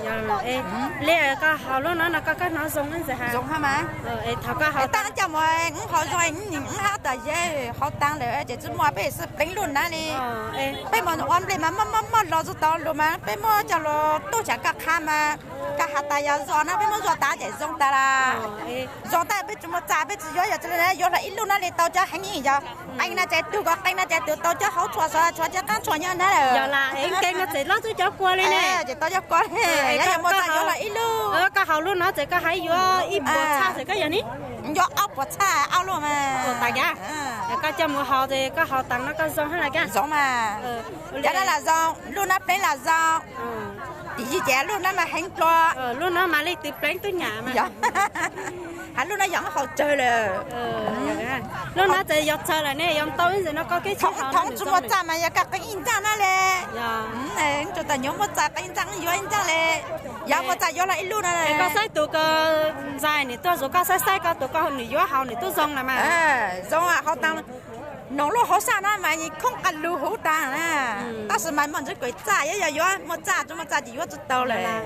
Yog, e, li koj haus lub no no koj koj hnov zoo ntxim ha. Zoo ha mas. E, thaum koj haus tag coj mus wb haus zoo, wb hab tas yeb haus tag lawm ces tsis muaj, peb xwb pleev lub nab li. Peb mus ua nplej mas muaj muaj muaj los txog tau lus mas peb muab coj los tub xyav koj qha mas, koj has tas yog zoo na peb muab zuaj tas ces zoo tas la. Zoo tas peb tsis muaj txaj peb tsis yuav, yog tsis li yuav hlo ib lub nab li tau cov heev, yog qee na ces tug kom qee na ces tug tau cov hauv tshua xov tshua cov qaab tshua nyob na. Yog la, e, nkeeg no ces loj txug cov kua li ne. Ces tau cov kua li, yog muaj txaj yuav hlo ib lub. Koj haus lub no ces koj hab yuav ib puas txhaj xwb koj yog ni? Yuav ob puas txhaj ob lub mas. Tas ka, koj coj mus haus ces koj haus tas no koj zoo hab la ka? Zoo mas. Cov no lam zoo, lub nab pleev lam zoo. Tim yig ces lub nab mas heev dlua. Lub no mas leej twg pleev tub nyam mas. Hab lub nab yog haus tsawg lawm. Lub no ces yog txhawj lawm ne, yog ntau ib ntsis no koj kev tsis haus. Thaum tsis muaj txaj mas yog koj qee ib ntxaaj na le. Tsuas tas nyuav muaj txaj qee ib ntxaaj yuav ib ntxaaj le. Yog muaj txaj yuav hlo ib lub na. Koj saib tus ko ntxais nws tuaj zuj, koj saib saib koj tus ko nws yuav haus nws tub zoo los mas. Zoo haus tas, noog lub hauv saj no mas khoob qas lug huv tas na. Tab sis mas muaj ntsis kua txaj, yog yog yuav muaj txaj tsis muaj txaj ces yuav tsis tau lawm.